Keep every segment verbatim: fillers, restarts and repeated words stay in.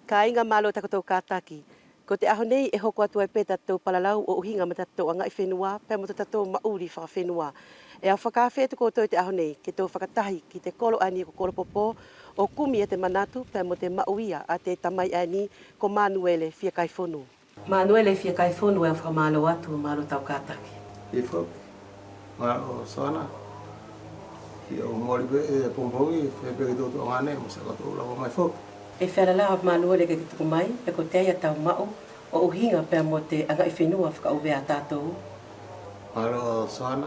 Kāiga, mālō takotou kātaki. Ko te ʻaho nei ʻe hoko atu ai pe tatou palalau ʻo ʻuhiga mo tatou agaʻi fenua pea mo tatou maʻuli fakafenua. ʻE au fakaafe atu koutou ʻi te ʻaho nei ke tou fakatahi ki te kolo ʻaeni ko Kolopopo ʻo kumi ia te manatu pea mo te maʻu ia ʻa te tamai ʻaeni ko Manuele Fiakaifonu. Manuele Fiakaifonu, ʻe au fakamālō atu, mālō tau kātaki. ʻIo foki. Mālō Soana. Ki ʻou moli pe ʻe pogipogi, feia pe ki tou tuʻaga nei mo siʻakotou lava mai foki. ʻE feala la Manuele ke ke tuku mai pe kotea ia tau maʻu ʻo ʻuhiga pea mo te agaʻi fenua fakaʻuvea ʻa tatou. Mālō Soana.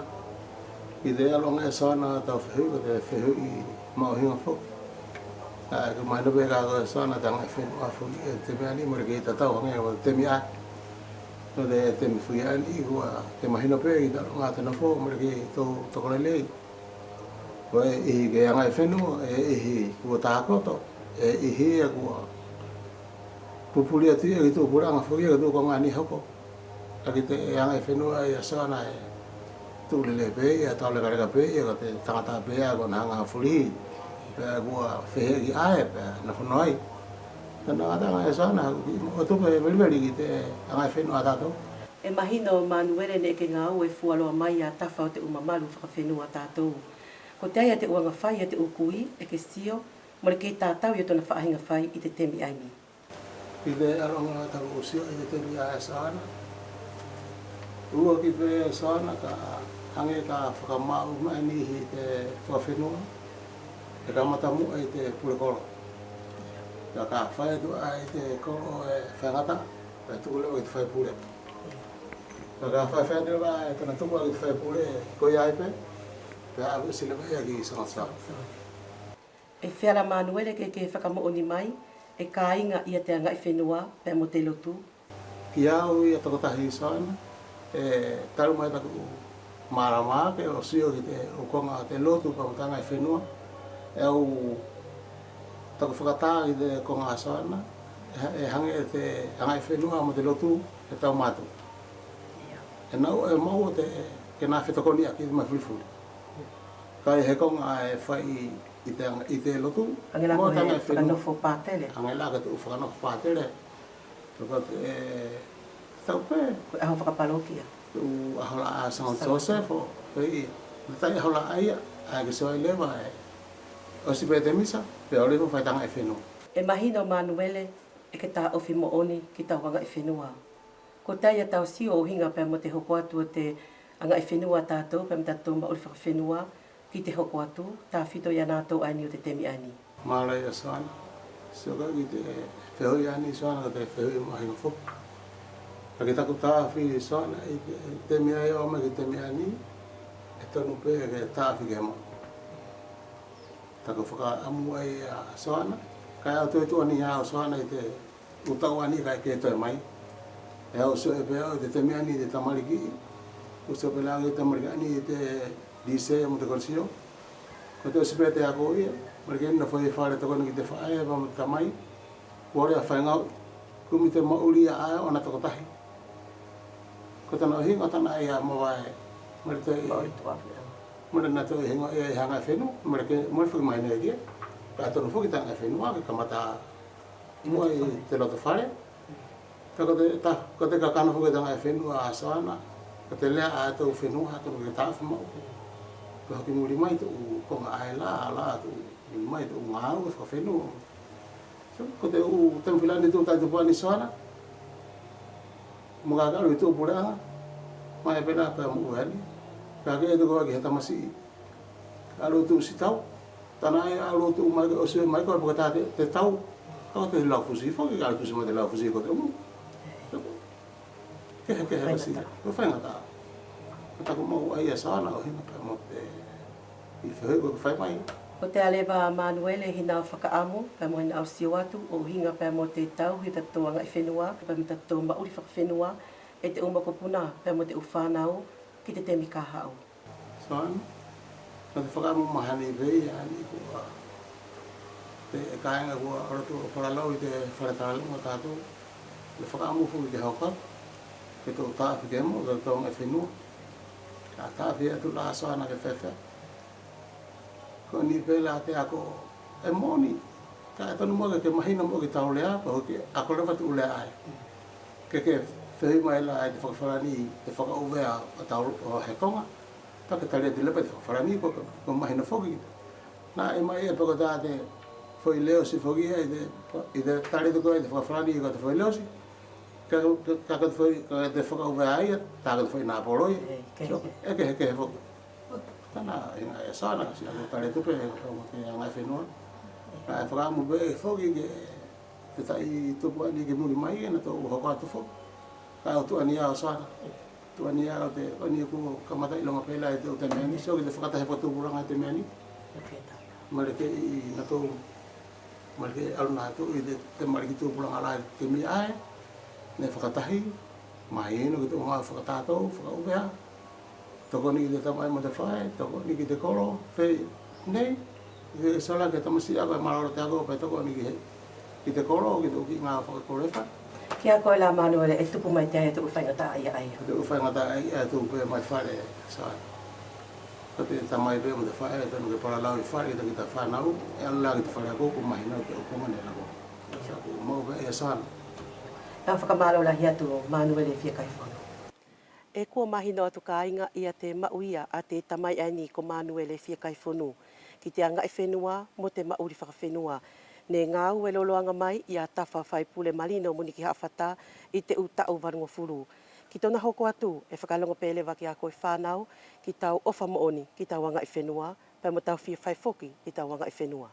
ʻI te ʻaluʻaga ʻe Soana tau fehuʻi ko te fehuʻi maʻuhiga foki. ʻE ke mahino pe ka ko Soana te agaʻi fenua foki ʻi te temi ʻaeni mole kei tatau hage mo te temi ʻae. Ko te temi foki ʻaeni kua ke mahino pe ʻi te ʻaluʻaga te nofo mole kei tou toko lelei. Ko e ʻihi ke agaʻi fenua, e ʻihi kua takoto, e ʻihi ia kua pupuli atu ia ki tuʻu puleʻaga foki ia ki tuʻu koga ʻaeni hoko. ʻAki te agaʻi fenua ia Soana ʻe tuʻu lelei pe ia, taulekaleka pe ia, ko te tagata pe ia kona haga fulihi. Pea kua fehiʻaki ʻae pea nofo noa ai. Tana tagata ia Soana, haku kiʻi maʻu atu pe veliveli ki te agaʻi fenua ʻa tatou. ʻE mahino Manuele neʻe ke gaue fualoa mai ia tafa ʻo te ʻu mamalu fakafenua ʻa tatou. Kotea ia te ʻu aga fai ʻa te ʻu kui ʻe ke sio mole kei tatau ia tona faʻahiga fai ʻi te temi ʻaeni. ʻI te ʻaluʻaga taku ʻu sio ʻi te temi ʻae Soana. Ua ki pe Soana ka hage ka fakamaʻu mai niʻihi te fakafenua. ʻE kamata muʻa ʻi te pule kolo. Ka ka fai atu ʻae ʻi te kolo ʻe faigata, ʻe tuku leva ki te faipule. Ka ka fai fai atu leva ʻae tana tuku ʻae ki te faipule, ko ia ai pe, pea ʻave ʻosi leva ia ki Saga Saga. ʻE feala Manuele ke ke fakamoʻoni mai, ʻe kaiga ia te agaʻi fenua pea mo te lotu. Kia au ia tokotahi Soana, ʻe talu mai taku malama ake ʻo sio ki te ʻu koga ʻo te lotu pea mo te agaʻi fenua, ʻe au taku fakatā ki te koga Soana, ʻe ha-, ʻe hage te agaʻi fenua mo te lotu ʻe tau matu. ʻE nau ʻe maʻu ʻo te, ke na fetokoniʻaki mai fulifuli. Kaʻe he koga ʻe fai ʻi te aga-, ʻi te lotu. Hage la mo ko te he agaʻi fenua. Fakanofo patele. Hage la ko te ʻu fakanofo patele. Ko te, ʻe, tau pe. Ko te ʻaho fakapalokia. Te ʻu ʻaho la ʻa Saga Joseph, pe ʻi, na tai ʻaho la ʻaia, ʻae ke sio ai leva ʻe ʻosi pe te misa, pea ʻo leva fai te agaʻi fenua. ʻE mahino Manuele, ʻe ke taʻofi moʻoni ki tau agaʻi fenua. Kotea ia tau sio ʻo ʻuhiga pea mo te hoko atu ʻo te agaʻi fenua ʻa tatou pea mo tatou maʻuli fakafenua ki te hoko atu, tafito ia natou ʻaeni ʻo te temi ʻaeni. Mālō ia Soana. Sio ka ki te fehuʻi ʻaeni Soana, ko te fehuʻi maʻuhiga foki. Kaʻe ki taku taʻofi Soana, ʻi te temi ʻae ʻo aʻu mai ki te temi ʻaeni, ʻe tonu pe ke taʻofi ke maʻu. Taku fakaʻamu ʻaia Soana, kaʻe au toe tuʻa ʻaeni au Soana ʻi te ʻu taʻu ʻaeni kaʻe ke toe mai. ʻE au sio ʻe pe au ʻi te temi ʻaeni ʻi te tamalikiʻi. ʻU sio pe la au ʻi te tamalikiʻi ʻaeni ʻi te lise mo te kolisio. Ko te ʻosi pe te ako ia, mole kei nofo ʻi fale tokoni ki te faʻe pea mo te tamai. Kua lea faigauʻi, kumi te maʻuli ia ʻae ʻo ʻona tokotahi. Ko tana ʻuhiga tana ʻaia mo vae. Mole toe, mole na toe higoa ia ʻi haga fenua, mole ke, mole foki mahino ia. Kaʻe tonu foki te agaʻi fenua ke kamata muʻa ʻi te loto fale. Kaʻe ko te, ta, ko te kakano foki te agaʻi fenua ʻa Soana. Ko te lea ʻa te ʻu fenua, tonu ke taʻofi maʻu. Ko hoki muli mai te ʻu koga ʻae la, la, tonu muli mai te ʻu gaue fakafenua. Ko te ʻu temi fila ʻaeni tuʻu tai tupu ʻaeni Soana. Mo ka ke alu ʻi tuʻu puleʻaga. Mai pe la ka mo ʻu ʻaeni. Ka ke ʻe tuku ake he tamasiʻi. Ka alu tuʻusi tau. Tana ʻae alu tuʻu mai ke ʻosi mai ko ʻe poke ta te, te tau. Ka ko te lau fusi foki, ka alu tuʻusi mai te lau fusi ko te ʻumu. Kehe, kehe ʻosi. Ko faigataʻa. Ko taku maʻu ʻaia Soana ʻo ʻuhiga pea mo te ʻu fehuʻi ko ʻe fai mai. Kotea leva Manuele ʻi hina ʻu fakaʻamu, pea mo hina ʻu sio atu, ʻo ʻuhiga pea mo te tauhi ʻo tatou agaʻi fenua, pea mo tatou maʻuli fakafenua, ʻe te ʻu mokopuna, pea mo te ʻu fanau, ki te temi ka haʻu. Soana, ko te fakaʻamu mahani pe ia ʻaeni kua, te kāiga kua olo atu ʻo palalau ʻi te fale talaluga ʻo tatou, te fakaʻamu foki ke hoko atu, ke tou taʻofi ke maʻu, ke tou agaʻi fenua. Ka taʻofi atu la Soana ke feafeaʻi. Ko ʻeni pe la te ako ʻe moʻoni. Kaʻe tonu muʻa ke, ke mahino muʻa ki tau lea, pea ke ako leva tuʻu lea ʻae. Ke, ke fehuʻi mai la ʻae te fakafalani te fakaʻuvea ʻo tau, ʻo he koga, pea ke tali atu leva te fakafalani, ko, ko mahino foki. Naʻa ʻi ai mai ia pe ko ta te foʻi leosi foki ia ʻi te, ʻi te tali atu ko ia te fakafalani ko te foʻi leosi. Kaʻe, kaʻe, kaʻe ko te foʻi, kaʻe ko te fakaʻuvea ia, ta ko te foʻi napolo ia. So, ʻe kehekehe foki. Tana, ʻe ʻae Sana, siʻaku tali atu pe, ʻe ko te agaʻifenua. Kaʻe fakaʻamu pe foki ke, te taʻi tupu ʻaeni ki muli mai, ʻe natou hoko atu foki. Kaʻe ʻo tuʻani ia ʻo Sana. Tuʻani ia ʻo te, ʻaeni kua kamata iloga pe la ʻi te, ʻo te meʻa ni, sio ki te fakatahi fakatupulaga ʻi te meʻa ni. Maʻuli ke ʻi natou, maʻuli ke alu natou ʻi te, te maʻuli ki tupulaga la ʻi te meʻa ʻae. Neʻe fakatahi, mahino ki te ʻu gaue fakatatou, fakaʻuvea. Tokoni ki te tamai mo te faʻe, tokoni ki te kolo, fei nei, ʻe sola ke tamasiʻi ako ʻe malolo te ako, pe tokoni ki he, ki te kolo, ki te ʻu kiʻi gaue fakakolo ʻe fai. Kia koe la Manuele, ʻe tupu mai te ʻae te ʻu faigataʻaʻia ʻaia. Te ʻu faigataʻaʻia ʻe tupu pe mai fale, Sana. Ko te tamai pe mo te faʻe, ʻe tonu ke palalau ʻi fale, kita, kita fanau, ʻe ala ki te fale ako, kua mahino te ʻu koga neʻe lako. Sa kua maʻu pe ia Sana. Tau fakamalo lahi atu Manuele Fiakaifonu. ʻE kua mahino atu kaiga ia te maʻu ia ʻa te tamai ʻaeni ko Manuele Fiakaifonu ki te agaʻifenua mo te maʻuli fakafenua. Neʻe gaue loloaga mai ia Tafa Faipule Malino Muniki Haʻafata ʻi te ʻu taʻu valugafulu. Ki tona hoko atu ʻe fakalogo pe leva kia koe fanau ki tau ʻofa moʻoni ki tau agaʻifenua, pea mo tau fia fai foki ʻi tau agaʻifenua.